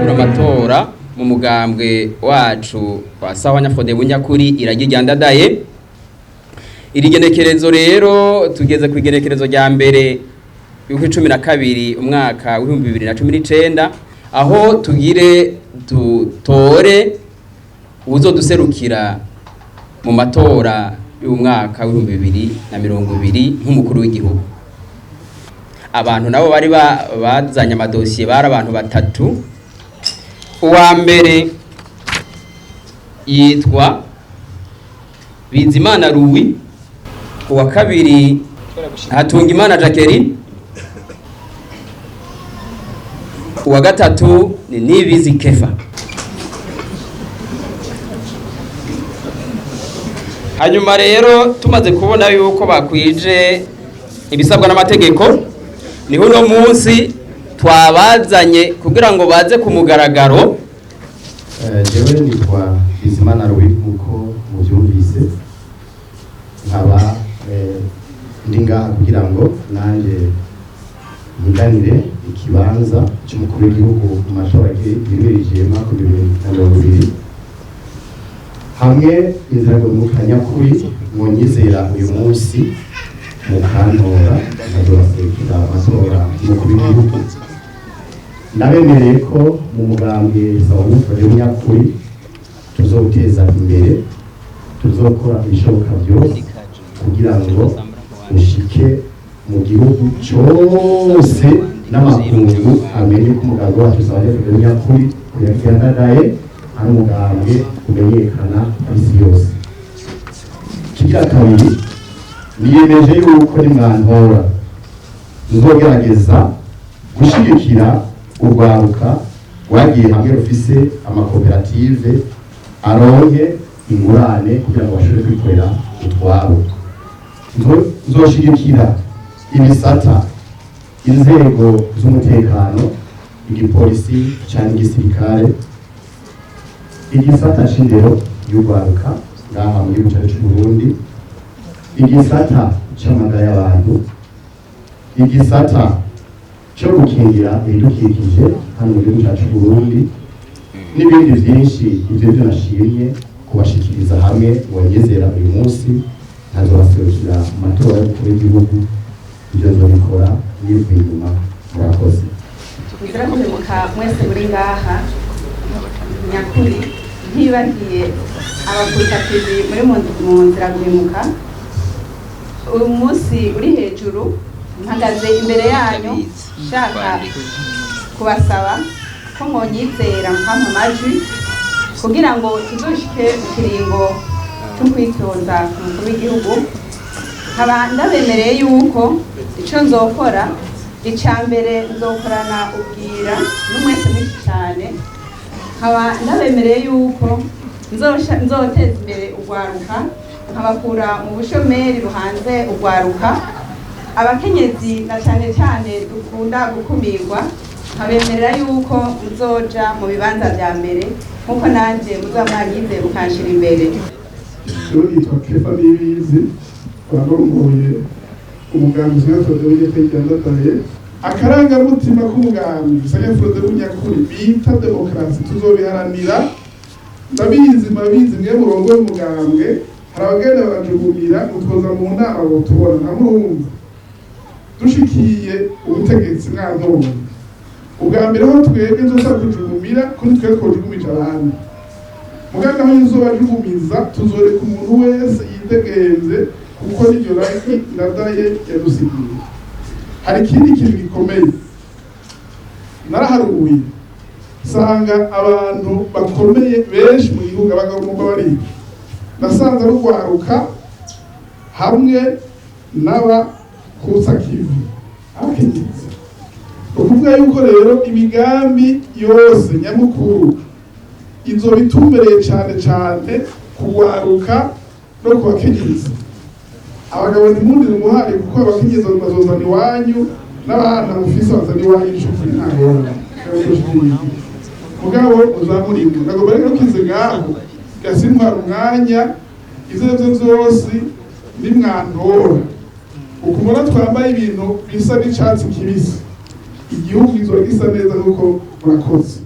Amatora mu mugambwe wacu wa Sawa Nyafode Bunyakuri iragi ryandadaye. Iri genekerezo rero tugeze ku igenekerezo rya mbere y'uko 12 umwaka w'ibihumbi 2019, aho tugire dutore uwuzoduserukira mu matora y'umwaka w'2020 nk'umukuru w'igihugu. Abantu nabo bari bazanye amadosiye bari abantu batatu. Uwa mbere yitwa Bizimana Louis, uwa kabiri Hatungimana Jacqueline, uwa gatatu ni Nibizi Kefa. Hanyuma rero tumaze kubona yuko bakwije ibisabwa n'amategeko, niho uno munsi twabazanye kugira ngo baze ku mugaragaro. Jewe nitwa Bizimana Louis, nkuko muvyumvise, nkaba ndi ngaha kugira ngo nanjye nkinganire ikibanza c'umukuru w'igihugu mu matora yimirije mu mwaka 2020, hamwe inzira nyakuri mwonyizera uyu munsi mukantora nkazobaserukira amatora y'umukuru w'igihugu. Nabemereye ko mu mugambwe Sawa Nyakuri tuzowuteza imbere, tuzokora ibishoboka byose kugira ngo ushike mu gihugu cyose n'amakungu amenye ko umugambi wacu Sawa Nyakuri uyagandadaye ari umugambwe umenyekana ku isi yose. Kigira kabiri, niyemeje yuko nimwantora nzogerageza gushigikira urwaruka rwagiye hamwe rufise amakoperative aronke ingurane kugira ngo bashobore kwikorera utwabo. Nzoshigikira ibisata, inzego z'umutekano, igipolisi canke igisirikare, igisata c'indero y'urwaruka ngaha mu gihugu cyacu c'Uburundi, igisata c'amagara y'abantu, igisata cyo gukingira ibidukikije hano mu gihugu cyacu Burundi, n'ibindi byinshi. Ibyo byo nashimye kubashikiriza hamwe wanyizera uyu munsi nkazobaserukira mu matora y'umukuru w'igihugu. Ibyo nzobikora nivuye inyuma. Murakoze. Nzira kwibuka mwese muri ngaha nyakuri, ntibagiye abakutakizi muri mu nzira guhemuka. Uyu munsi uri hejuru mpagaze imbere yanyu nshaka kubasaba ko mwonyizera mukampa amajwi kugira ngo tuzoshike mu kiringo cyo kwitoza ku mukuru w'igihugu. Nkaba ndabemereye yuko ico nzokora ica mbere nzokorana ubwira n'umwete mwinshi cyane. Nkaba ndabemereye yuko nzoteza imbere urwaruka, nkabakura mu bushomeri ruhanze urwaruka, abakenyezi na cyane cyane dukunda gukumirwa, nkabemerera yuko nzoja mu bibanza vya mbere nkuko nanje muzaba mwanyize mukanshira imbere. Jewe nitwa Kefa Nibizi, barongoye umugambi Sanyafurode w'Inyakuri. Akarangamutima k'umugambi Sanyafurode w'Inyakuri bita demokarasi tuzobiharanira. Ndabizi, murabizi mwe murongoye umugambwe, hari abagenda barajugumira utwoza mu nama ngo tubona ntamurumva dushikiye ubutegetsi mwantonda. Ubwa mbere ho twebwe nzosa kujugumira ko nitwe twojugumije abandi, muganga aho izuba jugumiza tuzoreka umuntu wese yitegenze, kuko n'iryo raki ndadaye yadusigiye. Hari ikindi kintu gikomeye naraharuye, nsanga abantu bakomeye benshi mu gihugu, abagabo mu bari nasanze rugwaruka hamwe n'abakutsa kivi, abakenyezi. Ukuvuga yuko rero imigambi yose nyamukuru izo bitumbereye cyane cyane kugwaruka no ku bakenyezi. Abagabo ntimundire umuhari, kuko abakenyezi bazozana iwanyu n'abana mufise bazana iwanyu inshuti, nta ngorane. Mugabo muzamurimwe nagomba rero kize ngaho gasintwara umwanya. Ivyo arivyo vyose nimwantora, ukumubona twambaye ibintu bisa n'icatsi kibisi, igihugu kizoba gisa neza nkuko murakoze.